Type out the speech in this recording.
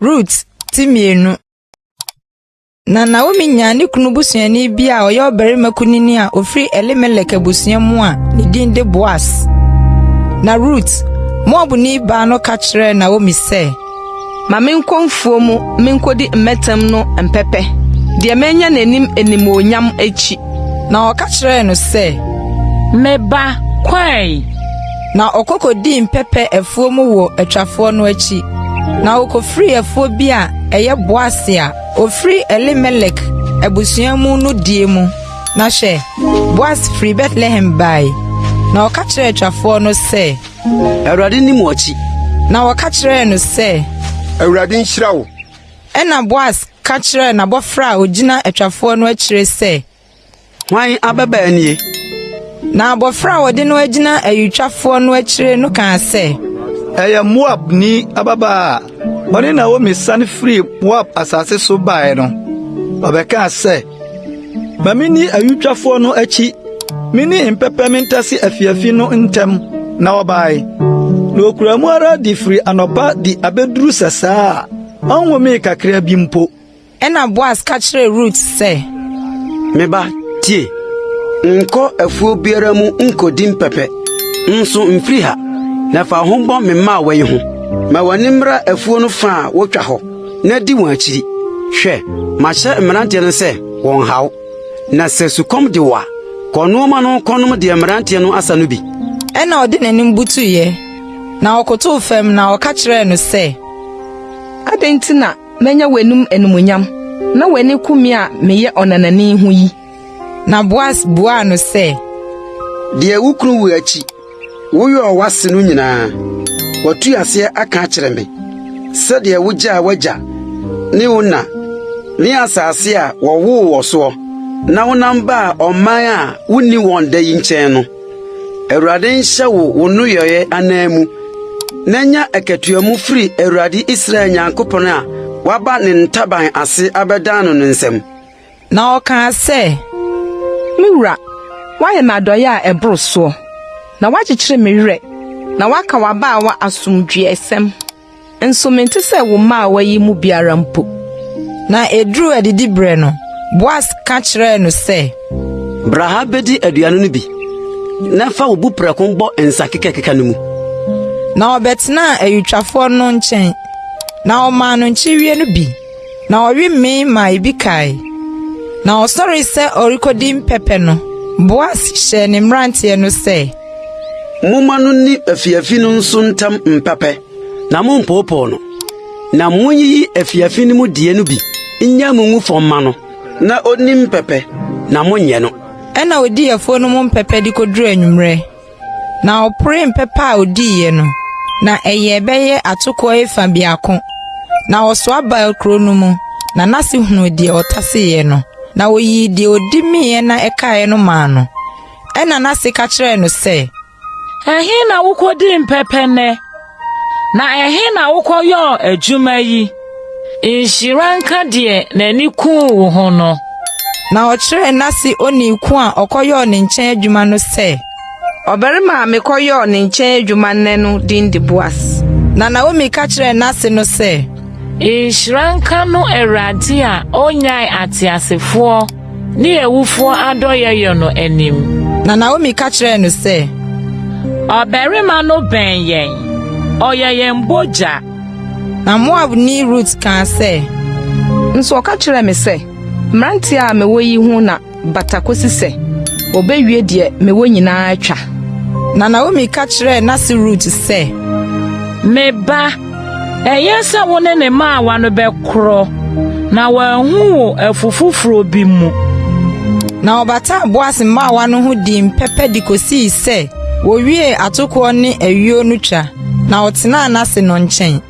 Rut ti mmienu. Na Naomi nyaa ne kunu busuani bi a ɔyɛ ɔbarima kunini a ofiri Elimelek abusua mu a ne din de Boas. Na Rut, Moabni baa no ka kyerɛɛ Naomi sɛ, Ma menkɔ mfuo mu minkodi mmɛtem no mpɛpɛ, deɛ manya n'anim animuonyam akyi. Na ɔka kyerɛɛ no sɛ, Me ba, kɔ ɛ. Na ɔkɔ kodii mpɛpɛ afuo mu wɔ atwafoɔ no akyi. Na okofirii afuo bi a ɛyɛ Boas a ofiri Elimelek abusua mu no die mu. Na hwɛ, Boas firi Betlehem bae, na ɔka kyerɛɛ atwafoɔ no sɛ, Awurade nni mo akyi. Na wɔka kyerɛɛ no sɛ, Awurade nhyira wo. Ɛnna Boas ka kyerɛɛ n'abɔfra a ogyina atwafoɔ no akyire sɛ, Hwan ababaa nie? Na abɔfra a wɔde no agyina ayutwafoɔ no akyire no kaa sɛ, Ɛyɛ Moabni ababaa a ɔne Naomi sane firii Moab asase so baeɛ no. Ɔbɛkaa sɛ, 'Ma minni ayutwafoɔ no akyi, minni mpɛpɛ mentase afiafi no ntɛm. Na ɔbae. Na okura mu ara de firi anɔpa de abeduru sɛsɛɛ a ɔnhomee kakraa bi mpo. Ɛnna Boas ka kyerɛɛ Rut sɛ, Me ba, tie. Nkɔ afuo biara mu nkodi mpɛpɛ, nso mfiri ha, na fa wo ho bɔ me mmaawa yi ho. Ma w'ani mmra afuo no fa a wotwa hɔ, na di wɔn akyiri. Hwɛ, mahyɛ mmeranteɛ no sɛ wɔnnha wo. Na sɛ sukɔm de wo a, kɔ nnoɔma no kɔnom deɛ mmeranteɛ no asa no bi. Ɛnna ɔde n'anim butuiɛ, na ɔkotow fam na ɔka kyerɛɛ no sɛ, Adɛn nti na manya w'anim animuonyam, na w'ani ku me a meyɛ ɔnanani ho yi? Na Boas buaa no sɛ, Deɛ wo kunu wu akyi, woyɔɔ w'ase no nyinaa, watu aseɛ aka akyerɛ me, sɛdeɛ wogyaa w'agya ne wo na ne asase a wɔwoo wɔ soɔ, na wonam baa ɔman a wonni wɔn da yi nkyɛn no. Awurade nhyɛ wo wo nneyɔe ananmu, na nya akatua mu firi Awurade Israel Nyankopɔn a woaba ne ntaban ase abɛdan no no nsam. Na ɔkaa sɛ, Me wura, woayɛ me adɔe a ɛboro soɔ, na woakyekyere me werɛ, na woaka w'abaawa asomdwoeɛsɛm. Nso mente sɛ wo mmaawa yi mu biara mpo. Na eduruu adidiberɛ no, Boas ka kyerɛɛ no sɛ, Bra ha bedi aduane no bi, na fa wo buprɛko bɔ nsa kekakeka no mu. Na ɔbɛtenaa ayutwafoɔ no nkyɛn, na ɔmaa no nkyeweɛ no bi, na ɔwe mee maa ebi kae. Na ɔsɔree sɛ ɔrekodi mpɛpɛ no, Boas hyɛɛ ne mmeranteɛ no sɛ, Momma no nni afiafi no nso ntam mpɛpɛ, na mommpoopoo no. Na munyiyi afiafi no mu deɛ no bi nnya mu ngu fam mma no, na onni mpɛpɛ, na monnyɛ no. Ɛnna odii afuo no mu mpɛpɛ de koduruu anwummerɛ. Na ɔporee mpɛpɛ a odiiɛ no, na ɛyɛɛ bɛyɛ atokoɔ efa biako. Na ɔsoa baa kuro no mu, na n'ase hunuu deɛ ɔtaseeɛ no, na oyii deɛ odi meeɛ na ɛkaeɛ no maa no. Ɛnna n'ase ka kyerɛɛ no sɛ, Ɛhe na wukodii mpɛpɛ nnɛ? Na ɛhe na wokɔyɔɔ adwuma yi? Nhyira nka deɛ n'ani kuu wo ho no. Na ɔkyerɛɛ n'ase onii ko a ɔkɔyɔɔ ne nkyɛn adwuma no sɛ, Ɔbarima a mekɔyɔɔ ne nkyɛn adwuma nnɛ no din de Boas. Na Naomi ka kyerɛɛ n'ase no sɛ, Nhyira nka no Awurade a onnyae ateasefoɔ ne awufoɔ adɔeɛyɔ no anim. Na Naomi ka kyerɛɛ no sɛ, Ɔbarima no bɛn yɛn, ɔyɛ yɛn bogya. Na Moabni Rut kaa sɛ, Nso ɔka kyerɛɛ me sɛ, 'Mmerante a mewɔ yi ho na bata kosi sɛ wobewie deɛ mewɔ nyinaa atwa. Na Naomi ka kyerɛɛ n'ase Rut sɛ, Me ba, ɛyɛ sɛ wo ne ne mmaawa no bɛkorɔ, na wɔanhu wo afu foforo bi mu. Na ɔbataa Boas mmaawa no ho dii mpɛpɛ de kosii sɛ wowiee atokoɔ ne ayuo no twa, na ɔtenaa n'ase no nkyɛn.